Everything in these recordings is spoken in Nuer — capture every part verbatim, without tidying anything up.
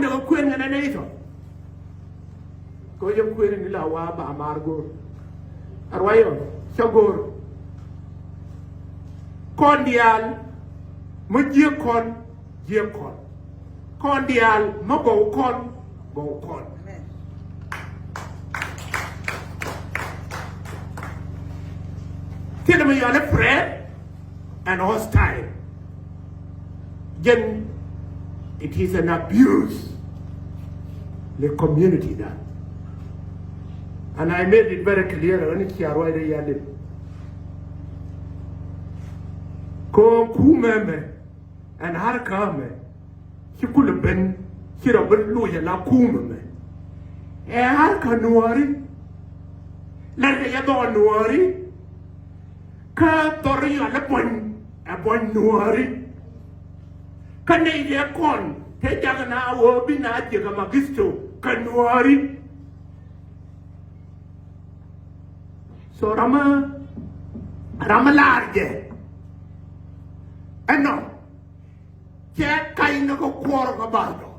Ni kɛ kuën kɛ nɛ nɛ itɔ. Kɛ jɛ kuën ni la wa ba mar go̱o̱r. A ruayɔ cɛ go̱o̱r. Kɔn diaal mi jiɛ kɔn jiɛ kɔn. Kɔn diaal mi gɔw kɔn gɔw kɔn. Thilɛ mi yɔl ɛ friend and hostile. Jɛn, it is an abuse. The community dan. And I made it very clear when it's your right yadin. Ko kumɛ mɛ. Ɛn harka mɛ ci kulɛ ben ci rɔ ben loc ala kumɛ mɛ. Ɛ harka nuɔri. Lɛr kɛ yɛ dhɔɔn nuɔri. Kä thɔr yɔl ɛ buɔny ɛ buɔny nuɔri. Kä nɛy dee kɔn te jak na wä bi na jiäk ɛ magisto kä nuɔri. So ramä ramä laar jɛ ɛnɔ. Cɛ kac ni kɛ kuɔr kɛ bar dɔr.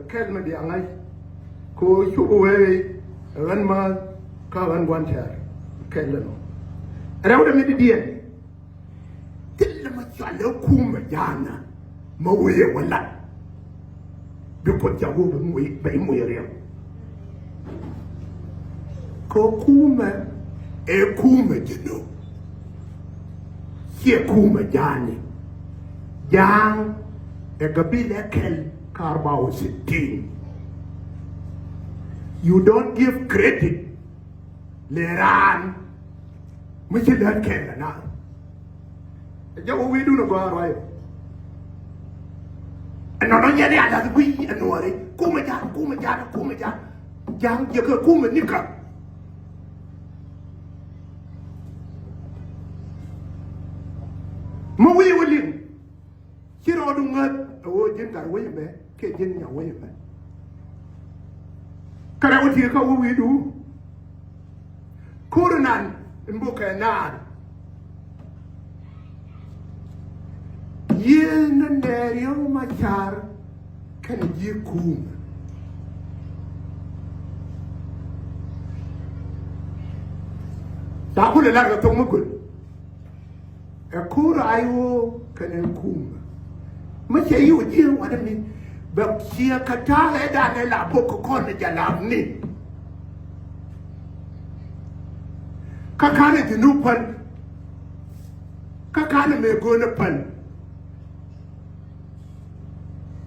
Kɛl mi diaŋ ŋa̱c ko cuk wee ɣän ma kä ɣän gua̱n tɛɛr. Kɛl ni nɔ rɛw dɛ mi di diɛn. Thilɛ ma cual ɛ kumɛ ja̱a̱nä ma wee wä lat. Bi Kuoth ca wä bɛ moc bɛ moc riɛm. Kɛ kumɛ ɛ kumɛ Jinub. Ciɛ kumɛ ja̱a̱ni. Ja̱a̱ŋ ɛ gabila kɛl kä arba wa sittin. You don't give credit. Lɛ raan mi ci lät kɛn lɛ na. Ɛ jɛ wä wi̱i̱dun ɛ gɔaa ruac ɛ. Ɛnɔnɔ nyɛ ni a lath wi̱i̱ ɛ nuɔri kumɛ ja̱a̱n kumɛ ja̱a̱n kumɛ ja̱a̱n. Ja̱a̱n jɛ kɛ kumɛ nikä. Mi wi̱i̱ wä liŋ. Ci rɔɔdu ŋäth ɛ ɣöö ji̱n gat wec ɛmɛ kiɛ ji̱n nyaw wec ɛmɛ. Kɛ rɛw ti̱i̱ kä wä wi̱i̱du. Ko̱r nan in bukɛ naar. Yiëë ni nɛɛr yɔ̱ŋ ma car kɛnɛ ji̱ kuum. Daa kulɛ lar kɛ thok mi göl. Ɛ ko̱r a i̱ ɣöö kɛnɛ kumɛ. Mi cɛ yi wä ji̱ wanɛ mi bɛ ciɛ kɛ ta̱a̱ ɛ danɛ la bok kɛ kɔn ni jɛ lam ni. Kä ka̱n ɛ Jinub päl. Kä ka̱n ɛ mëë go̱o̱nɛ päl.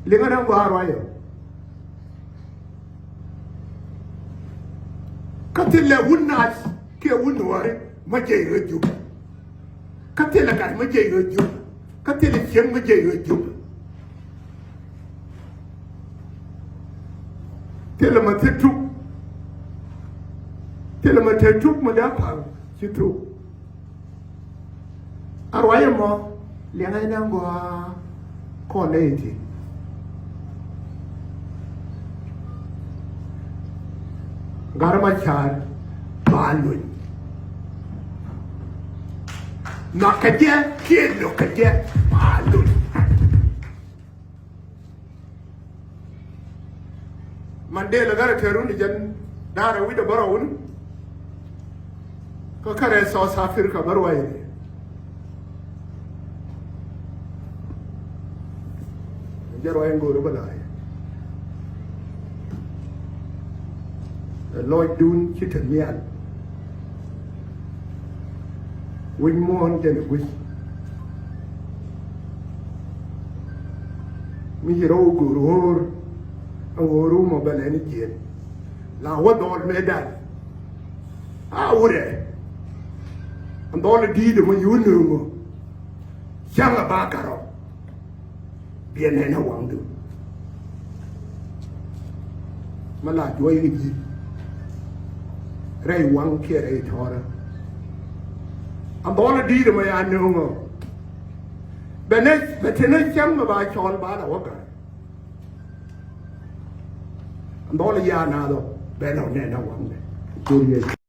Liŋä ni ŋɔaar ruac ɔ. Kä thilɛ wun naath kiɛ wun nuɔɔri ma jiɛc ɣä Juba. Kä thilɛ gat ma jiɛc ɣä Juba. Kä thilɛ cieŋ ma jiɛc ɣä Juba. Thilɛ ma thil tuk. Thilɛ ma thil tuk ma dee paŋ ci tuk. A ruac ɛmɔ liɛŋɛ ni ɛn gɔaa kɔn nɛy ti. Gat ma ca̱a̱r ba luny. Nhɔakɛ jɛ kiɛ lo̱kɛ jɛ ba luny. Mandela gat a tɛrun jɛn da̱rɛ wi̱cdɛ bä rɔw wun. Kä kärɛ South Africa bä ruac ni. Jɛ ruac in go̱o̱r bä la̱a̱c. Ɛ lɔcdun ci te nhial. Wi̱c muɔ̱ɔ̱n jɛn ɛ gui̱c. Mi ci rɔw go̱o̱r ɣöör. Ɛ ɣöör wumɔ bɛ lɛni jiɛn. La wä dhɔl mëë dan. A wurɛ. Ɛn dhɔl ɛ di̱i̱t ɛmɔ yio̱o̱ nööŋɔ. Cäŋ ɛ ba karɔ. Biɛ nɛn ɛ waŋdu. Mi la juɔc kɛ ji̱. Rɛy waŋ kiɛ rɛy tɔ̱rä. Ɛn dhɔl ɛ di̱i̱t ɛmɔ ya nööŋɔ. Bɛ nɛ bɛ te nɛ cäŋ mɛ ba cɔl ba la wä gar. Ɛn dhɔl ɛ ya naath ɔ bɛ nɔ nɛn ɛ waŋdɛ. Jur yɛ.